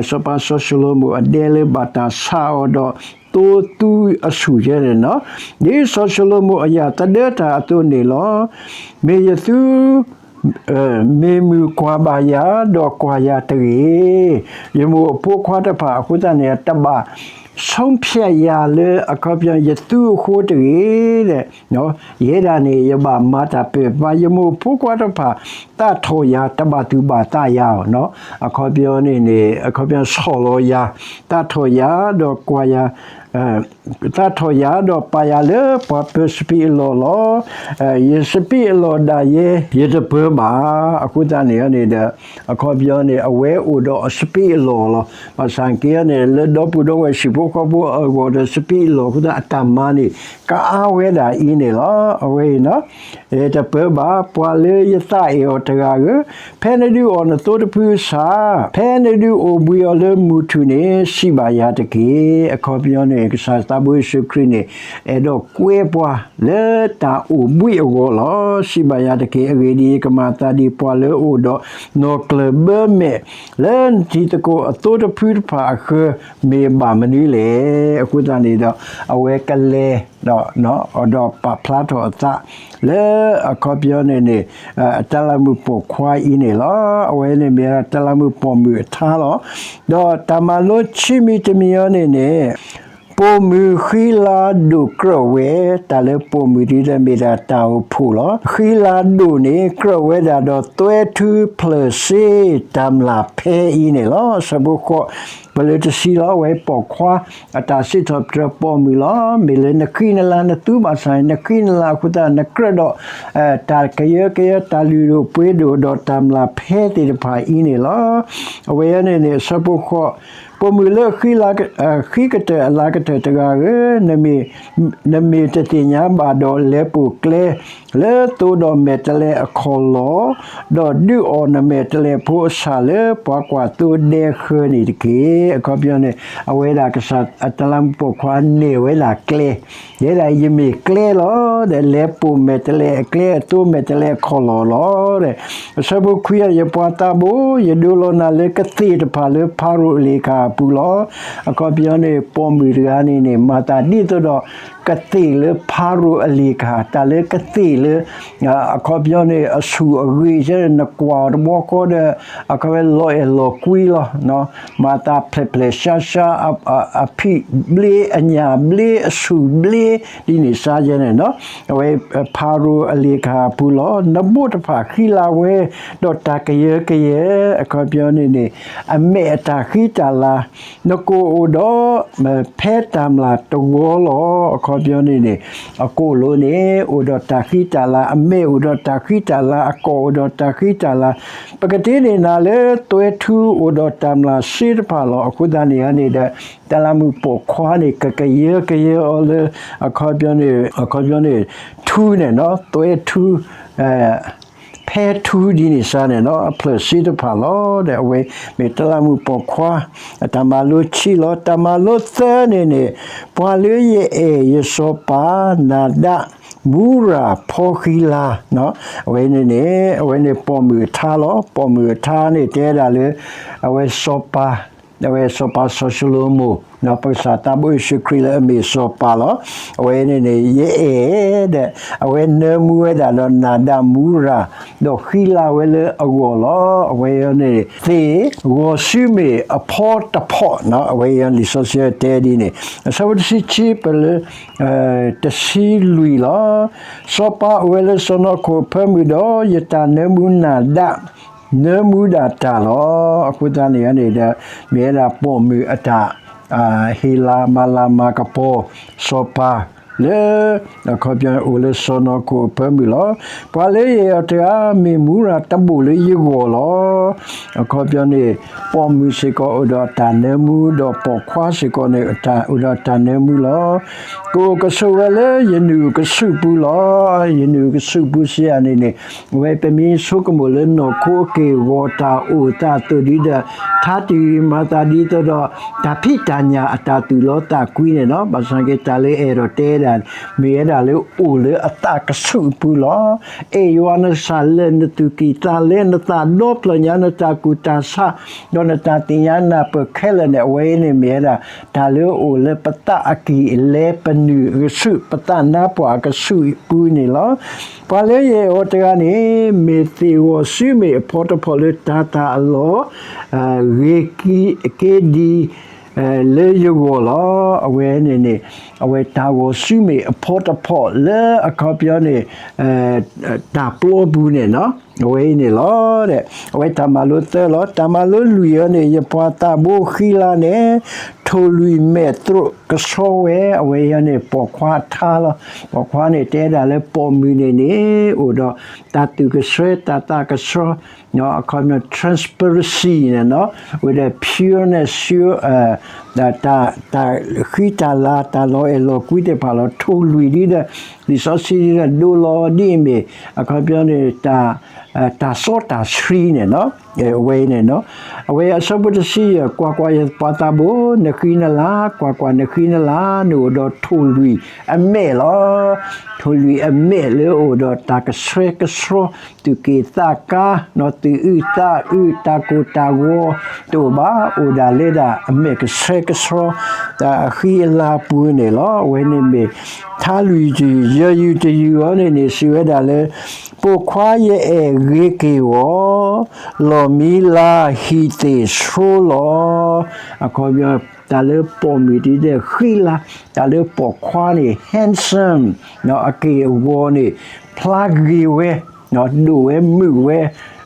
စီၤပၤစီၤၡလိၤမိၣ်အဒဲလၢဘၣ်တၢ်ဆါအီၤဒီး သိသူအဆူၣ်ယဲန့ၣ်လီၤ. ဒ်စီၤၡလိၤမိၣ်အယၣ်သဒၢတၢ်အသိးန့ၣ်လီၤ. မ့ၢ်ယသူ မ့ၢ်မုၢ်ကွၢ်ဘၣ်ယၤ, ဒီးကွၢ်ယၤတဂ့ၤ. ယမိၢ်အဖိခွါတဖၣ်အဃိသတးန့ၣ် တဘၣ် ဆုံးဖြတ် ယၤလၢအခီပညီ ယသူအဃိတဂ့ၤဒီး ယဲဒၣ်န့ၣ် ယဘၣ်မၤတၢ်ပၢၢ်ပၢၢ် ယမိၢ်အဖိခွါတဖၣ် သးထီၣ်ယၤ တဘၣ်သူၣ်ဘၣ်သးယၤအီၤ, အခီပညီန့ၣ်န့ၣ် အခီပညီဆီၣ်လီၤယၤ, သးထီၣ်ယၤ ဒီးကွၢ်ယၤ သးထီၣ်ယၤဒီးပာ်ယၤလၢပှၤပၢၤစပံးအလီၢ်လီၤ. ယစပံးအလီၢ်ဒၣ်ယဲ ယတပၢၤဘၣ်. အဃိသတးန့ၣ်န့ၣ်ဒီး အခီပညီန့ၣ် အဝဲအိၣ်ဒီးအစပံးအလီၢ်လီၤ. ဘၣ်ဆၣ်က့န့ၣ် လၢဒီပုၢ်ဒီဝဲၢ်ဟံၣ်ဖိဃီဖိအဂီၢ်ဒီး စပံးအလီၢ်အဃိသတး အတၢ်မၤန့ၣ် ကအါဝဲဒၣ်အံၤန့ၣ်လီၤ. အဝဲအံၤ တပၢၤဘၣ် ပှၤလၢယသးအဲၣ်အီၤတဂၤဧၢ, ဖဲနဒုးအီၣ်နသိတဖုအဆၣ်, ဖဲနဒုးအိၣ်ဘှံးအီၤလၢမုၢ်ထူၣ်န့ၣ် စံးဘၣ်ယၤတက့ၢ်. အခီပညီန့ၣ် ကစၢ်သးဘိယ့ၣ်ၡူးခရံာ်န့ၣ် အဲၣ်ဒိးကွဲပှၤလၢတၢ်အိၣ်ဘှံးအဂီၢ်လီၤ. စံးဘၣ်ယၤတက့ၢ်. အဂ့ၢ်ဒ်အံၤ, ယကမၤသးဒ်ပှၤလၢအအိၣ်ဒီးနီၣ်ကျၢၢ်ဘၢမဲာ် လၢနတံၤသကိးအသိတဖုတဖၣ်အဃၢၤ မ့ၢ်ဘၣ်မနုၤလဲၣ်. အဃိသတးန့ၣ်ဒီး အဝဲကလဲၤ ဒီးပာ်ဖျါထီၣ်အသး လၢအခီပညီန့ၣ်န့ၣ် တလးမုၢ်ပိာ်ခွါအံၤန့ၣ်လီၤ. အဝဲန့ၣ်မ့ၢ်တလးမုၢ်ပိာ်မုၣ်အထါလီၤ. ဒီးတၢ်မၤလိခံမံၤတမံၤအံၤန့ၣ်န့ၣ် ပိာ်မုၣ်ဃံလၤဒိၣ်ကြၢးဝဲ, တၢ်လၢပိာ်မုၣ်ဒ်ဒီးမ့ၢ်ဒၣ်တၢ်အိၣ်ဖှိၣ်လီၤ. ဃံလၤဒိၣ်န့ၣ် ကြၢးဝဲဒၣ်ဒီးသွဲၣ်ထူဖျၢၣ်စ့ တၢ်မျၢ်ဖဲအံၤန့ၣ်လီၤ. အဆၢဖိဃိး ပလၢတဆံလီၤ. အဝဲပိာ်ခွါ အတၢ်စံးထီၣ်ပတြၢၤပိာ်မုၣ်လီၤ. မ့ၢ်လၢနဃံနလၤနသူဘၣ်ဆၣ်န့ၣ် နဃံနလၤအဃိသတး နကြၢးဒီး တၢ်ကယၢကယဲ တၢ်လုၢ်ဒိၣ်ပှ့ၤဒိၣ်ဒီးတၢ်မျၢ်ဖဲသ့ၣ်တဖၣ်အံၤန့ၣ်လီၤ. အဝဲအံၤန့ၣ်န့ၣ် အဆၢဖိဃိး ပိာ်မုၣ်လၢအဃံလၤ အဃံကတၢၢ်အလၤကတၢၢ်တဂၤဧၢ, နမ့ၢ်တသ့ၣ်ညါဘၣ်ဒီးလဲၤပိာ်ကျဲ လၢသိဒီးမဲာ်တဲးလဲးအခီၣ်လီၢ်, ဒီးဒုးအီၣ်နမဲာ်တဲးလဲးဖိအဆၣ်လၢပှၤကွၢ်သိဒဲဃၢၤန့ၣ်တက့ၢ်. အခီပညီန့ၣ် အဝဲဒၣ်ကစၢ်အတလးမူးပိာ်ခွါန့ၢ်ဝဲဒၣ်ကျဲ ယဲဒၣ်ယမ့ၢ်ကျဲလီၤ. ဒီးလဲၤပိာ်မဲာ်တဲးလဲးအကျဲ အသိမဲာ်တဲးလဲးအခီၣ်လီၢ်လီၤ. အဆၢဖိခွံ ယပှၤသးဘိ, ယဒိလီၤနၤလၢကသ့ၣ်တဖၣ်လၢဖၤရိၤအလ့ၣ်ခၣ်အပူၤလီၤ. အခီပညီန့ၣ် ပိာ်မုၣ်တဂၤန့ၣ်န့ၣ် မၤသးဒ်သိးဒီး ကသ့ၣ်လၢဖၤရိၤအလ့ၣ်ခၣ်, တၢ်လၢကသ့ၣ်လၢ အခီပညီန့ၣ် အဆူၣ်အဂ့ၤ နကွၢ်အီၤတဘျီဃီဒီး အခီပညီလီၤအဲၣ်လီၤကွံလီၤ. မၤသးဖျဲးဖျဲးရှါရှါ, အဖံးဘျ့ အညၣ်ဘျ့ အဆူၣ်ဘျ့ ဒ်န့ၣ်စါယဲန့ၣ်လီၤ. အဝဲဖၤရိၤအလ့ၣ်ခၣ်အပူၤလီၤ. နဘိၣ်တဖၣ်ဃံလၤဝဲ ဒီးတၢ်ကယၢကယဲ အခီပညီန့ၣ်န့ၣ် အမဲာ်အတၢ်ဃံတၢ်လၤ နကိၣ်အိၣ်ဒီး ဖဲတၢ်မျၢ်တဝီလီၤ. အခီပညီန့ၣ်န့ၣ် အကိၣ်လိၤန့ၣ် အိၣ်ဒီးတၢ်ဃံတၢ်လၤ, အမဲာ်အိၣ်ဒီးတၢ်ဃံတၢ်လၤ, အကိၣ်အိၣ်ဒီးတၢ်ဃံတၢ်လၤ, ပကတ့န့ၢ်နၤလၢသွဲၣ်ထူအိၣ်ဒီးတၢ်မျၢ်စ့တဖၣ်လီၤ. အဃိသတးန့ၣ်န့ၣ်ဒီး တလးမူးပိာ်ခွါန့ၣ် ကကယၢကယဲအီၤလၢ အခီပညီန့ၣ် အခီပညီန့ၣ် ထူန့ၣ်လီၤ, သွဲၣ်ထူ ဖဲထူဒ်န့ၣ်စါန့ၣ်လီၤ, အဖျၢၣ်စ့တဖၣ်လီၤ. ဒီးအဝဲမ့ၢ်တလးမူးပိာ်ခွါ အတၢ်မၤလိခံလီၤ. တၢ်မၤလိသၢန့ၣ်န့ၣ် ပှၤလၢယအဲၣ်ယစီၤပၤ နၤဒၣ် မူရၤ ဖီဃံလၤ, အဝဲန့ၣ်န့ၣ် အဝဲန့ၣ်ပိာ်မုၣ်အထါလီၤ. ပိာ်မုၣ်အထါန့ၣ် တဲဒၣ်လၢ အဝဲစီၤပၤ အဝဲစီၤပၤစီၤၡလိၤမိၣ် ပကစၢ်သးဘိယ့ၣ်ၡူးခရံာ်လၢအမ့ၢ်စီၤပၤလီၤ. အဝဲန့ၣ်န့ၣ် ယအဲၣ်ဒီး အဝဲနၢမူဝဲဒၣ်ဒီးနၤဒၣ်မူရၤ ဒီးဃံလၤဝဲလၢအဂီၢ်လီၤ. အဝဲန့ၣ် သ့ၣ်ဂီၤစုမ့ၣ်အဖီတဖီ, အဝဲလံာ်စီဆှံတဲဒ်န့ၣ် အဆၢဖိတဆံခံ ပလၢ တဆံလွံၢ်လီၤ. စီၤပၤအိၣ်ဝဲလၢစီၢ်နီၤခိၣ်အဖၢမုၢ်ဒီး ယတၢ်နၢမူနၤဒၣ် နၢမူဒၣ်တၢ်လီၤ. အဃိသတးန့ၣ်န့ၣ်ဒီး မ့ၢ်ဝဲဒၣ်ပိာ်မုၣ်အတၢ် ဟ့ၣ်လၤမၤလၤမၤကပီၤ စီၤပၤလၢ အခီပညီအိၣ်လၢစီၢ်နီၤခိၣ်အဖၢမုၢ်လီၤ. ပှၤလၢယအဲၣ်အီၤတဂၤ မ့ၢ်မူရၤတဘိၣ်လၢယဂီၢ်လီၤ. အခီပညီန့ၣ် ပိာ်မုၣ်စ့ၢ်ကီးအိၣ်ဒီးတၢ်နၢမူ ဒီးပိာ်ခွါစ့ၢ်ကီးန့ၣ် အိၣ်ဒီးတၢ်နၢမူလီၤ. ကအိၣ်ကဆိးဝဲလၢယနုာ်ကဆူၣ်ပူၤလီၤ. ယနုာ်ကဆူၣ်ပူၤစံးယၤန့ၣ်န့ၣ် အဝဲပမ့ၢ်ဆိကမိၣ်လၢနီၢ်ခိအက့ၢ်အဂီၤတၢ်အိၣ်သးအသိးဒ်ဒီး ထါတံာ်မၤသးဒ်သိးဒီး တၢ်ဖံးတၢ်ညၣ်အတၢ်သူၣ်လီသးကွံန့ၣ်လီၤ. ဘၣ်ဆၣ်က့တၢ်လၢအဲၣ်ဒိးတဲဒၣ် မ့ၢ်ဝဲဒၣ်လၢအိၣ်လၢအသးကဆူၣ်အပူၤလီၤ. အဲၣ်ယွၤနကစၢ်လၢနသူၣ်ကံၢ်သးလဲ နသးဒီဖျၢၣ်ညါ နတၢ်ကူၣ်တၢ်ဆး ဒီးနတၢ်သ့ၣ်ညါနၢ်ပၢၢ်ခဲလၢာ်န့ၣ် အဝဲအံၤန့ၣ်မ့ၢ်ဝဲဒၣ် တၢ်လၢအိၣ်လၢပသးအကံၢ်အလဲ ပနုာ်အကဆူၣ် ပသးနါပှၢ်အကဆူၣ်အပူၤန့ၣ်လီၤ. ပှၤလၢယအဲၣ်အီၤတဂၤန့ၣ် မ့ၢ်သ့ၣ်ဂီၤစုမ့ၣ်အဖီတဖီလၢတၤသၣ်အလီၢ် ဂ့ၤက့ဒံ လၢယဂီၢ်လီၤ. အဝဲန့ၣ်န့ၣ် အဝဲတၢ်ဂီၤစုမ့ၣ်အဖီတဖီလၢအခီပညီန့ၣ် တၢ်ပျီပူၤန့ၣ်လီၤ. အဝဲအံၤန့ၣ်လီၤ. အဝဲတၢ်မၤလိသၢလီၤ. တၢ်မၤလိလွံၢ်အံၤန့ၣ် ယပှၤသးဘိဃံလၤန့ၣ် ထိၣ်လွံၢ်မဲာ်သရိာ်ကဆှီဝဲ အဝဲအံၤန့ၣ် ပိာ်ခွါထါလီၤ. ပိာ်ခွါန့ၣ် တဲဒၣ်လၢပိာ်မုၣ်န့ၣ်န့ၣ် အိၣ်ဒီးတၢ်သူၣ်ကဆှီ တၢ်သးကဆှီ အခီပညီ transparency န့ၣ်လီၤ. ဝဲဒီး pureness တၢ်ဃံတၢ်လၤ တၢ်လီၤအဲၣ်လီၤကွံသ့ၣ်တဖၣ်လီၤ. ထိၣ်လွံၢ်ဒ်ဒီး လံာ်စီဆှံဒ်ဒီးဒိလီၤဒ်အမ့ၢ် အခီပညီန့ၣ် တၢ်စီတၢ်ဆှံန့ၣ်လီၤ. အဝဲန့ၣ်လီၤ. အဝဲအဆၢဖိတဆံယဲၢ် ကွၢ်ကွၢ်, ယပှၤသးဘိ နဃံနလၤ, ကွၢ်ကွၢ်, နဃံနလၤ နအိၣ်ဒီးထိၣ်လွံၢ်အမဲာ်လီၤ. ထိၣ်လွံၢ်အမဲာ်လၢအိၣ်ဒီးတၢ်ကဆှဲကဆှီ သူၣ်က့ၣ်သးကါ, သူၣ်အုးသးအုး, တၢ်ကိၢ်တၢ်ဂီၤတအိၣ်ဘၣ်, အိၣ်ဒၣ်လၢဒၣ်အမဲာ်ကဆှဲကဆှီ အဃံအလၤပူၤန့ၣ်လီၤ. အဝဲန့ၣ်မ့ၢ် ထါလွံၢ်တယုၢ်, ယဲၢ်ယုၢ်တယုၢ်အံၤန့ၣ်န့ၣ် စံးဝဲဒၣ်လၢ ပိာ်ခွါယအဲၣ်ဂ့ၤက့ၢ်ဂီၤ, လီၢ်မံလါဟံၣ်သ့ၣ်ဆှိလီၤ. အခီပညီ တၢ်လၢပိာ်မုၣ်ဒ်လဲၣ်ဃံလၤ, တၢ်လၢပိာ်ခွါန့ၣ် handsome, အက့ၢ်အဂီၤန့ၣ် ဖျါဂ့ၤဝဲ, ဒိၣ်ဝဲမုၢ်ဝဲ,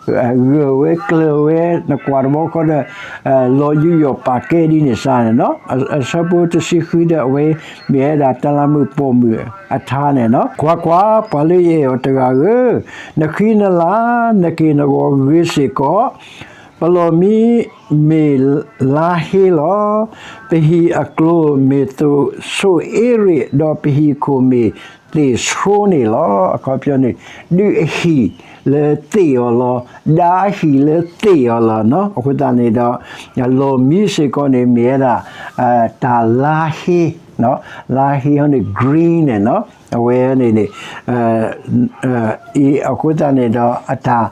ဂၢၢ်ဝဲကျၢၤဝဲ, နကွၢ်တဘျီဃီဒီး လီၤယူးယီၣ်ပာ်ကဲဒ်န့ၣ်စ့ၢ်န့ၣ်လီၤ. အဆၢဖိတဆံဃုဒီး အဝဲမ့ၢ်ဝဲဒၣ်တၢ်လၢပိာ်မုၣ်အထါန့ၣ်လီၤ. ကွၢ်ကွၢ်, ပှၤလၢယအဲၣ်အီၤတဂၤဧၢ, နဃံနလၤ, နက့ၢ်နဂီၤဂ့ၤစ့ၢ်ကီး, ပလီၢ်မံမ့ၢ်လါဟ့လီၤ. ပဟံၣ်အကျိၤမ့ၢ်သိၣ်ဆိအ့ရ့း, ဒီးပဟံၣ်ခိၣ်မ့ၢ်သ့ၣ်ဆိန့ၣ်လီၤ. အခီပညီန့ၣ် ဒုးအဟံၣ်လၢသ့ၣ်အီၤလီၤ, ဒါအဟံၣ်လၢသ့ၣ်အီၤလီၤ. အဃိသတးန့ၣ်ဒီး လီၢ်မံစ့ၢ်ကီးန့ၣ်မ့ၢ်ဝဲဒၣ် တၢ်လါဟ့, လါဟ့ဟီန့ၣ် green န့ၣ်လီၤ. အဝဲန့ၣ်န့ၣ် အဃိသတးန့ၣ်ဒီး အတၢ်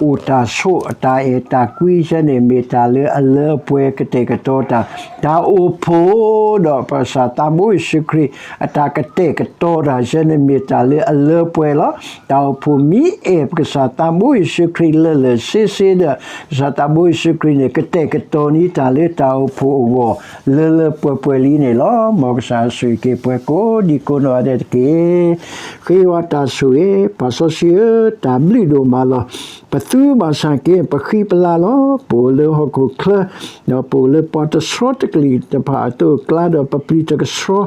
အိၣ်တၢ်ဆိး အတၢ်အဲၣ်တၢ်ကွံစ့ၢ်န့ၣ် မ့ၢ်တၢ်လၢအလၢအပှဲၤကတဲာ်ကတီၤတၢ်, တၢ်အိၣ်ဖှိၣ်ဒီးပကစၢ်သးဘိယ့ၣ်ၡူးခရံာ် အတၢ်ကတဲာ်ကတီၤတၢ်စ့ၢ်န့ၣ် မ့ၢ်တၢ်လၢအလၢအပှဲၤလီၤ. တၢ်အိၣ်ဖှိၣ်မ့ၢ်အဲၣ်ပကစၢ်သးဘိယ့ၣ်ၡူးခရံာ်လၢာ်လၢာ်ဆ့ဆ့ဒီး ကစၢ်သးဘိယ့ၣ်ၡူးခရံာ်န့ၣ် ကတဲာ်ကတီၤန့ၢ်တၢ်လၢတၢ်အိၣ်ဖှိၣ်အဂီၢ် လၢလၢပှဲၤပှဲၤလံန့ၣ်လီၤ. မ်ကစၢ်ယ့ၣ်ၡူးခရံာ်က့ၤပှၤကိးဒံကိးနီၢ်ဂၤဒဲးတက့ၢ်. ဃ့ဝံသးစူၤအံၤ ပၢ်စီဆှံဧၢ, တၢ်ဘျုးဒိၣ်မးလီၤ. ပသူဘၣ်ဆၣ်က့ ပဃံပလၤလီၤ. ပအိၣ်လၢဟီၣ်ခိၣ်ချၢ ဒီးပအိၣ်လၢပှၤတဆှီတကလုာ်တဖၣ်အသိးအကျါဒီး ပပျံၤတကဆှီ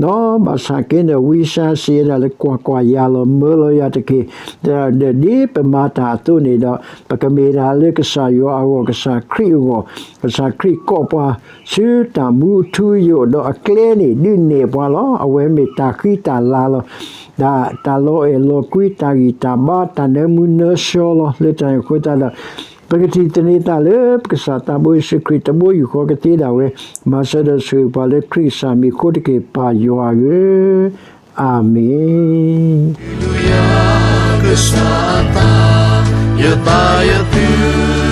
ဒီးဘၣ်ဆၣ်က့ဒီး ဝံသးစူၤဒၣ်လၢကွၢ်ကွၢ်ယၤလီၤ မၢလီၤယၤတက့ၢ်. ဒီးဒ်ပမၤတၢ်အသိးန့ၣ်ဒီး ပကမ့ၢ်ဒၣ်လၢကစၢ်ယွၤအဂီၢ် ကစၢ်ခရံာ်အဂီၢ်, ကစၢ်ခရံာ်ကိးပှၤ ဆူတၢ်မူထူယိာ်ဒီးအကျဲန့ၣ် ဒုးနဲၣ်ပှၤလီၤ. အဝဲမ့ၢ်တၢ်ဃံတၢ်လၤလီၤ. တၢ်လီၤအဲၣ်လီၤကွံ တၢ်ဂံၢ်တၢ်ဘါ တၢ်နၢမူနၢဆှီလီၤ. လၢတၢ်န့ၣ်အဃိသတးဒီး ပကထံၣ်သန့ၤသးလၢ ပကစၢ်သးဘိယ့ၣ်ၡူးခရံာ် တဘိယူၢ်ဃီကသ့ဒၣ်ဝဲ, မၤစၢၤဒီးဆိၣ်ဂ့ၤပှၤလၢခရံာ်ကစၢ်မံၤအဃိတက့ၢ် ပၢ်ယွၤဧၢ, အၤမ့ၣ်. ကစၢ်သး, ယသးယသူ